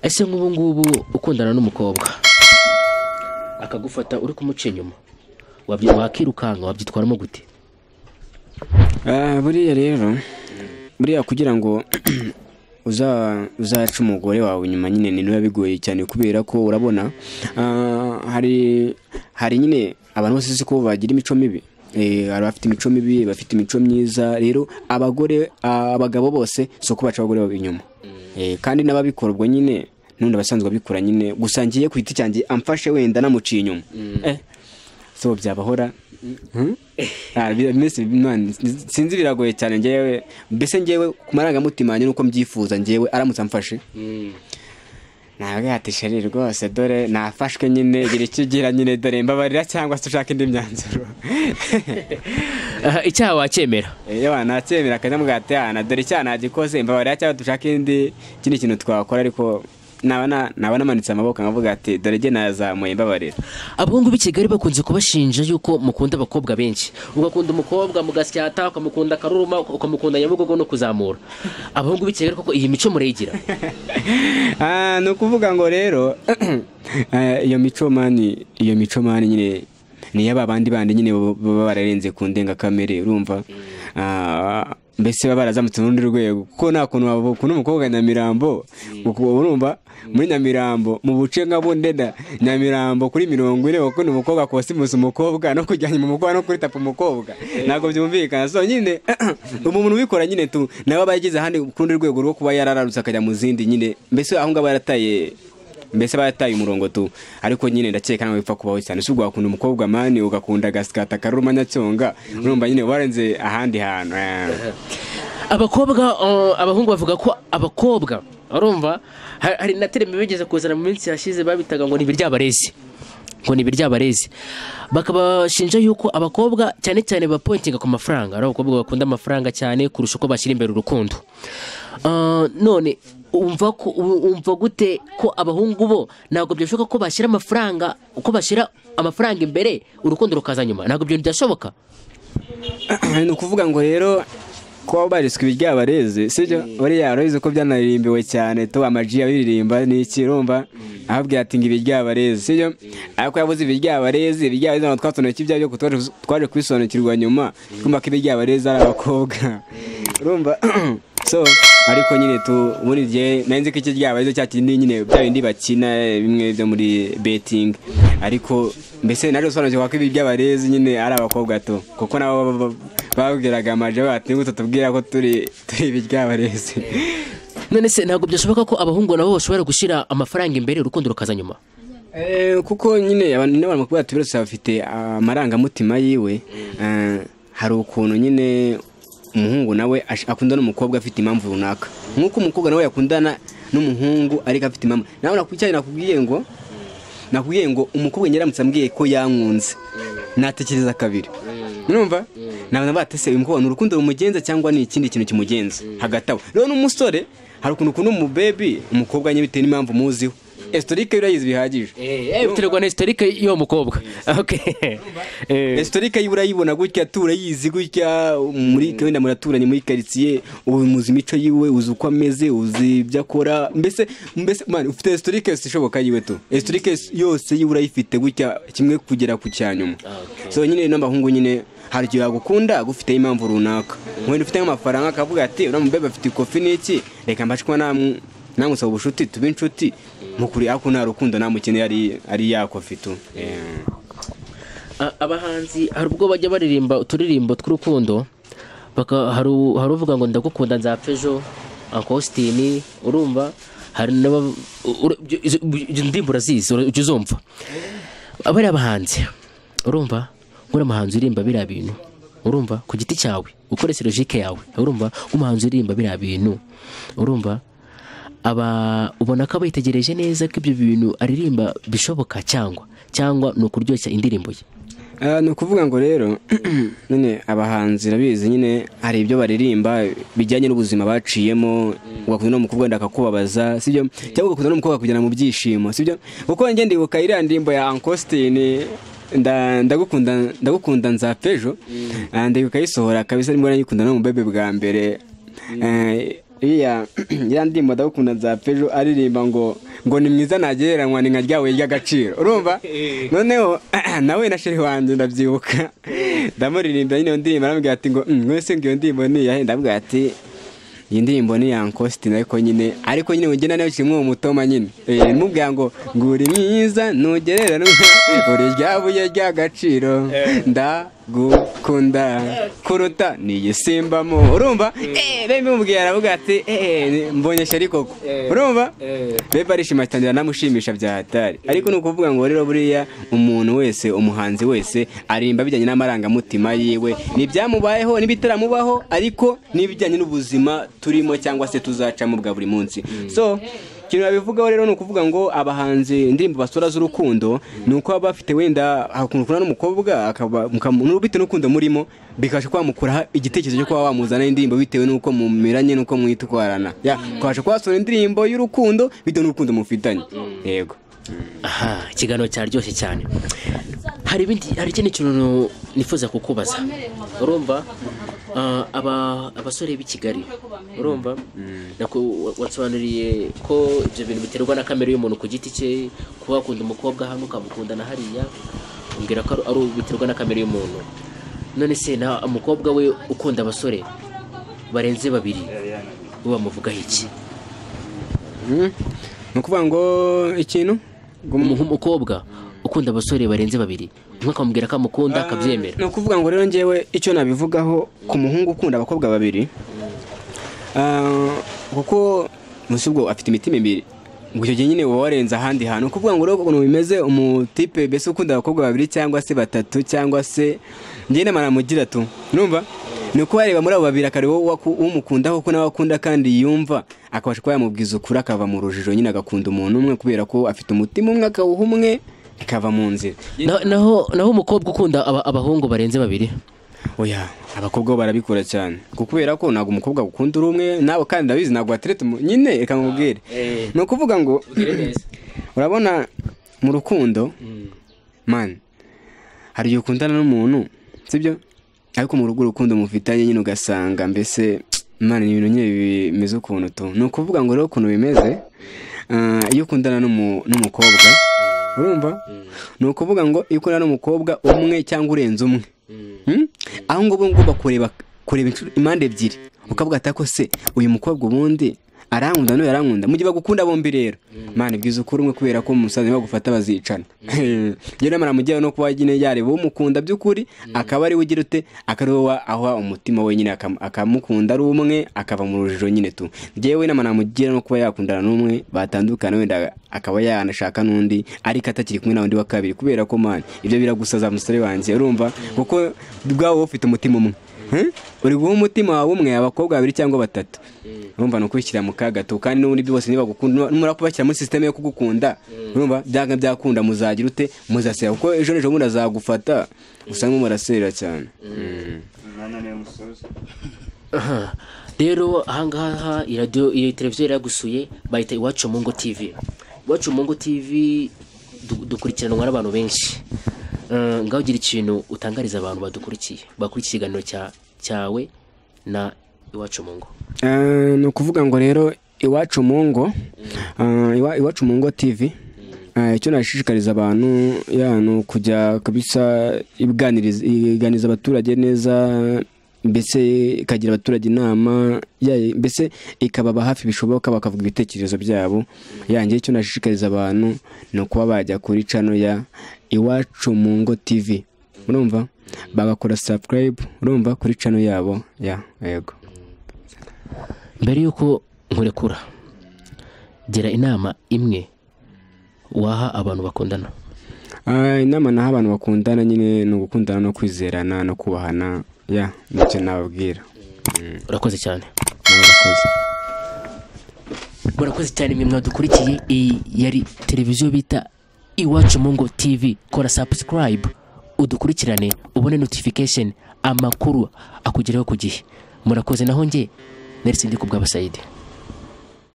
Ese nk'ubu ngubu ukundana n'umukobwa akagufata uri kumuca inyuma, wakirukanka, wabyitwaramo gute? Buriya rero, buriya kugira ngo uzaca umugore wawe inyuma nyine ni biba bigoye cyane, kubera ko urabona hari nyine abantu bose siko bagira imico mibi. Hari abafite imico mibi, bafite imico myiza. Rero abagore, abagabo bose si uko baca abagore babo inyuma. Kandi n'ababikora ubwo nyine n'undi abasanzwe babikora nyine, gusa ngiye ku giti cyanjye amfashe wenda namuciye inyuma, so byabahora. Man, sinzi, biragoye cyane. Njyewe mbese, njyewe ku marangamutima yanjye nuko mbyifuza, njyewe aramutse amfashe ntabwo ati: "Chérie, rwose dore nafashwe nyine, gira icyo ugira nyine, dore mbabarira, cyangwa se ushaka indi myanzuro." Aha, icyaha wacyemera? Yewe, nacyemera akajya ati: "Ah, dore icyaha nagikoze, mbabarira, cyangwa dushake ikindi kintu twakora." Ariko naba namanitse amaboko nkavuga ati: "Dore jye nazamuye, mbabarira." Abahungu b'i Kigali bakunze kubashinja yuko mukunda abakobwa benshi, ugakunda umukobwa mugasyata, ukamukunda Karuruma, ukamukunda Nyabugogo no kuzamura. Abahungu b'i Kigali koko iyi mico murayigira? Ni ukuvuga ngo rero iyo mico man nyine ni iy'aba bandi nyine baba bararenze ku ndengakamere, urumva? Mbese baba barazamutse mu rundi rwego, kuko nta kuntu wakunda umukobwa Nyamirambo, urumva, muri Nyamirambo mu buce nka Bundeda, Nyamirambo kuri 40, wakunda umukobwa kosimusa umukobwa no kujya nyuma umukobwa no kuri tapa umukobwa, ntabwo byumvikana. So nyine umuntu ubikora nyine tu nawe aba yageze ahandi ku rundi rwego rwo kuba yarararutse akajya mu zindi nyine, mbese aho ngaho yarataye, mbese aba yataye umurongo tu. Ariko nyine ndakeka nawe bipfa kubaho cyane. Si ubwo wakunda umukobwa man, ugakunda Gasikata, Karuruma, Nyacyonga, urumva nyine warenze ahandi hantu. Abakobwa, abahungu bavuga ko abakobwa, urumva, hari na terme bigeze kuzana mu minsi yashize babitaga ngo ni ibiryabarezi, ngo ni ibiryabarezi, bakabashinja yuko abakobwa cyane cyane bapointinga ku mafaranga, ari abakobwa bakunda amafaranga cyane kurusha uko bashyira imbere urukundo. None umva gute ko abahungu bo ntabwo byashoboka ko bashyira amafaranga, uko bashyira amafaranga imbere urukundo rukaza nyuma? Ntabwo ibyo byashoboka? Ni ukuvuga ngo rero kuba bariswe ibiryabarezi sibyo. Buriya urabizi ko byanaririmbiwe cyane tu, amaji abiririmba n'iki, urumva, ahabwira ati ngo ibiryabarezi sibyo. Ariko yabuze ibiryabarezi, ibiryabarezi ntabwo twasobanukiwe ibyo aribyo, twaje kubisobanukirwa nyuma, twumva ko ibiryabarezi ari abakobwa, urumva? So ariko nyine tu ubundi gihe nari nzi ko ikiryabarezi cya kindi nyine bya bindi bakina bimwe byo muri betting, ariko mbese naje gusobanukirwa ko ibiryabarezi nyine ari abakobwa tu, kuko nabo babwiraga amaje bati: "Nigute tubwira ko turi ibiryabarezi?" None se ntabwo byashoboka ko abahungu nabo bashobora gushyira amafaranga imbere urukundo rukaza nyuma? Kuko nyine abantu n'abantu bakubwira ati buri wese afite amarangamutima yiwe. Hari ukuntu nyine umuhungu nawe akundana n'umukobwa afite impamvu runaka, nk'uko umukobwa nawe yakundana n'umuhungu ariko afite impamvu. Nawe nakwicaye nakubwiye ngo umukobwa nyaramutse ambwiye ko yankunze natekereza kabiri, urumva? Nabona batese uyu mukobwa ni urukundo rumugenza cyangwa ni ikindi kintu kimugenza hagati aho. Rero n'umusore hari ukuntu ukunda umubebi, umukobwa nyine, bitewe n'impamvu muziho, historique urayizi bihagije. Biterwa na historique y'uwo mukobwa, okay. Historique yiwe urayibona gutya tu, urayizi gutya, muri wenda muraturanye muri quartier, ubu muzi imico yiwe, uzi uko ameze, uzi ibyo akora, mbese man ufite historique yose ishoboka yiwe tu, historique yose yiwe urayifite gutya kimwe kugera ku cyanyuma. So nyine n'abahungu nyine hari igihe yagukunda agufiteho impamvu runaka, wenda ufite nk'amafaranga, akavuga ati: "Uriya mubebe afite ikofi n'iki, reka mbashe kuba namusaba ubushuti, tube inshuti." Mukuri ariko nta rukundo namukeneye, ari ya kofi tu. Abahanzi hari ubwo bajya baririmba uturirimbo tw'urukundo, hari uvuga ngo "Ndagukunda nzapfa ejo", Austin, urumva, hari izo ndirimbo urazizi, ujya uzumva bariya abahanzi, urumva, nk'uriya muhanzi uririmba biriya bintu, urumva, ku giti cyawe ukoresha logique yawe, urumva, nk'umuhanzi uririmba biriya bintu, urumva, aba ubona ko aba yitegereje neza ko ibyo bintu aririmba bishoboka, cyangwa ni ukuryoshya indirimbo ye? Ni ukuvuga ngo rero nyine abahanzi urabizi nyine hari ibyo baririmba bijyanye n'ubuzima baciyemo, ugakunda n'umukobwa wenda akakubabaza, sibyo? Cyangwa ugakunda n'umukobwa kugera mu byishimo, sibyo? Kuko njye ndibuka iriya ndirimbo ya Uncle Austin, ndagukunda ndagukunda nzapfa ejo. Ndibuka ayisohora kabisa, nibwo nayikunda no mu bebe bwa mbere. Iya ya ndirimbo ndagukunda nzapfa ejo aririmba ngo ni mwiza ntagereranywa ni nka ryawe ry'agaciro, urumva? Noneho nawe na sheri wanjye ndabyibuka ndamuririmbira nyine iyo ndirimbo, arambwira ati ngo mwese ngo iyo ndirimbo ni iyahe? Ndabwira ati iyi ndirimbo ni ya Uncle Austin, ariko nyine ugenda nayo kimwe umutoma nyine. Mubwira ngo uri mwiza ntugereranywa uri ryabuye ry'agaciro ndagukunda kuruta niyisimbamo, urumva? Bebe mubwira aravuga ati mbonye sheri koko, urumva? Bebe arishima cyane namushimisha bya hatari. Ariko ni ukuvuga ngo rero buriya umuntu wese, umuhanzi wese arimba bijyanye n'amarangamutima yiwe, nibyamubayeho n'ibitaramubaho, ariko n'ibijyanye n'ubuzima turimo cyangwa se tuzacamo bwa buri munsi. So ikintu babivugaho rero ni ukuvuga ngo abahanzi indirimbo basora z'urukundo ni uko baba bafite wenda hakundana n'umukobwa akaba bitewe n'urukundo murimo bikabasha kuba wamukuraho igitekerezo cyo kuba wamuzana indirimbo bitewe n'uko mumeranye n'uko mwitwarana, ukabasha kuba wasora indirimbo y'urukundo bitewe n'urukundo mufitanye. Yego. Aha, ikiganiro cyaryoshye cyane. Hari ibindi, hari ikindi kintu nifuza kukubaza, urumva? Abasore b'i Kigali, urumva, wasobanuriye ko ibyo bintu biterwa na kamere y'umuntu ku giti cye, kuba wakunda umukobwa hano ukamukunda na hariya, umbwira ko ari biterwa na kamere y'umuntu. None se na umukobwa we ukunda abasore barenze babiri we bamuvugaho iki? Ni ukuvuga ngo ikintu Umukobwa ukunda abasore barenze babiri, umwe akamubwira ko amukunda akabyemera. Ni ukuvuga ngo rero njyewe icyo nabivugaho ku muhungu ukunda abakobwa babiri, kuko musi ubwo afite imitima ibiri, ngo icyo gihe nyine uba warenze ahandi hantu. Ukuvuga ngo rero ukuntu bimeze, umutipe mbese ukunda abakobwa babiri cyangwa se batatu cyangwa se njye inama namugira tu, urumva? Ni uko wareba muri abo babiri akareba umukunda kuko nawe akunda kandi yumva, akabasha kuba yamubwiza ukuri akava mu rujijo nyine agakunda umuntu umwe kubera ko afite umutima umwe akawuha umwe akava mu nzira. Naho umukobwa ukunda abahungu barenze babiri? Oya, abakobwa bo barabikora cyane kubera ko ntabwo umukobwa agukunda uri umwe nawe, kandi ndabizi ntabwo watereta nyine. Reka nkubwire, ni ukuvuga ngo urabona mu rukundo man hari igihe ukundana n'umuntu, sibyo? Ariko mu rugo urukundo mufitanye nyine ugasanga mbese man ni ibintu nyine bimeze ukuntu tu. Ni ukuvuga ngo rero ukuntu bimeze, iyo ukundana n'umukobwa, urumva? Ni ukuvuga ngo iyo ukundana n'umukobwa umwe cyangwa urenze umwe, aho ngaho ugomba kureba impande ebyiri, ukavuga ati ko se uyu mukobwa ubundi arankunda n'uyu arankunda. Mu gihe bagukunda bombi rero man bwiza ukuri umwe, kubera ko umusaza bagufata bazicana. Njye nama namugira no kuba nyine yareba umukunda by'ukuri, akaba ari we ugira ute, akaba aho umutima we nyine akamukunda ari umwe, akava mu rujijo nyine tu. Njyewe nama namugira no kuba yakundana n'umwe batandukana, wenda akaba yanashaka n'undi ariko atakiri kumwe n'undi wa kabiri, kubera ko man ibyo biragusaza musore wanjye, urumva? Kuko bwawe ufite umutima umwe, uri guha umutima wawe umwe abakobwa babiri cyangwa batatu, urumva? Ni ukwishyira mu kaga tu. Kandi n'ubundi byose niba bagukunda numara kubashyira muri system yo kugukunda, urumva byanga byakunda muzagira ute, muzasera, kuko ejo n'ejo bundi azagufata usanga murasera cyane. Rero ahangaha iradiyo iyo televiziyo iragusuye bayita Iwacu mu Ngo TV. Iwacu mu Ngo TV dukurikiranwa n'abantu benshi. Ngaho ugira ikintu utangariza abantu badukurikiye, bakurikiye ikiganiro cyawe na Iwacu mu Ngo. Ni ukuvuga ngo rero Iwacu mu Ngo, Iwacu mu Ngo TV, icyo nashishikariza abantu ni ukujya kabisa iganiriza abaturage neza, mbese ikagira abaturage inama, mbese ikababa hafi bishoboka bakavuga ibitekerezo byabo. Yanjye icyo nashishikariza abantu ni ukuba bajya kuri channel ya Iwacu mu Ngo TV, urumva? Bagakora subscribe, urumva, kuri channel yabo ya yego. Mbere yuko nkurekura, gira inama imwe waha abantu bakundana. Inama naha abantu bakundana nyine ni ugukundana no kwizerana no kubahana, ya nicyo nababwira. Urakoze cyane. Urakoze. Murakoze cyane mwe mwadukurikiye. Iyi yari televiziyo bita Iwacu mu Ngo TV. Kora subscribe udukurikirane ubone notification, amakuru akugeraho ku gihe. Murakoze. Naho njye nari sindi kubwa Basayidi.